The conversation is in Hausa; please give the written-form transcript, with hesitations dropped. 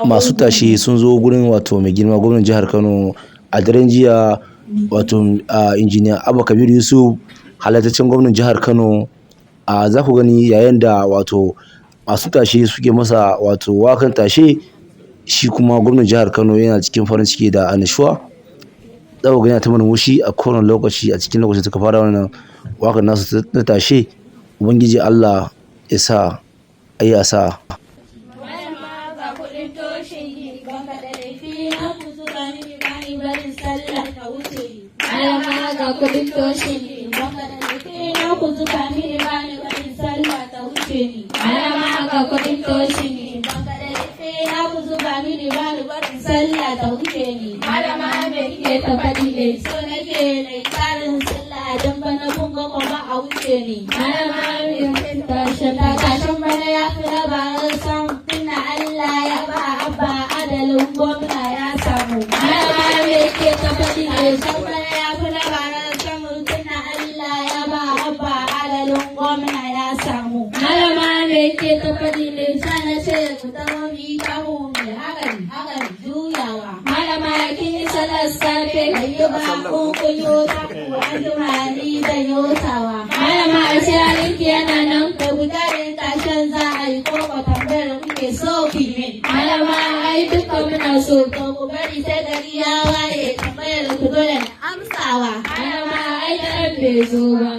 Masu tashe sun zo gurin wato mai girma gwamnan jihar Kano a daren jiya, wato Injiniya Abba Kabir Yusuf, halattaccen gwamnan jihar Kano. Za ku gani yayin da wato masu tashe suke masa wato wakan tashe, shi kuma gwamnan jihar Kano yana cikin farin ciki da annashuwa. Za ku gani yana ta murmushi a kowane lokaci a cikin lokacin da suka fara wannan wakan nasu na tashe. Ubangiji Allah ya sa a yi sa'a. Malama, ga kuɗin toshin ki, ban faɗa laifi na, ku zuba mini, bani barin sallah ta wuce ni. Malama, ga kuɗin toshin ki, ban faɗa laifi na, ku zuba mini, bani barin sallah ta wuce ni. Malama, ga kuɗin toshin ki, ban faɗa laifi na, ku zuba mini, bani barin sallah ta wuce ni. Malama, me kike ta faɗi ne? So nake na yi tsarin sallah dan bana kun ga kuma a wuce ni. Malama, me kike tashin tashin bana ya fi na bara sam, tunda Allah ya ba Abba adalin gwamna ya samu. Malama, me kike ta faɗi ne? Tashin bana ya fi na bara sam, tunda Allah ya ba Abba adalin gwamna ya samu. Malama, me kike ta faɗi ne? Sana ce ku taho mu yi tamu mai hakan hakan juyawa. Malama, kin yi salar safe? Yi ba kun kunyo taku, anjima ni zan yotawa. Malama, ashe halinki yana nan? Da gudanin tashen za a yi ko ko tambayar kuke so ki min? Malama, ai dukkan muna so. To ku bari sai gari ya waye, tambayar ku dole na amsawa. Malama, ai daren bai zo ba.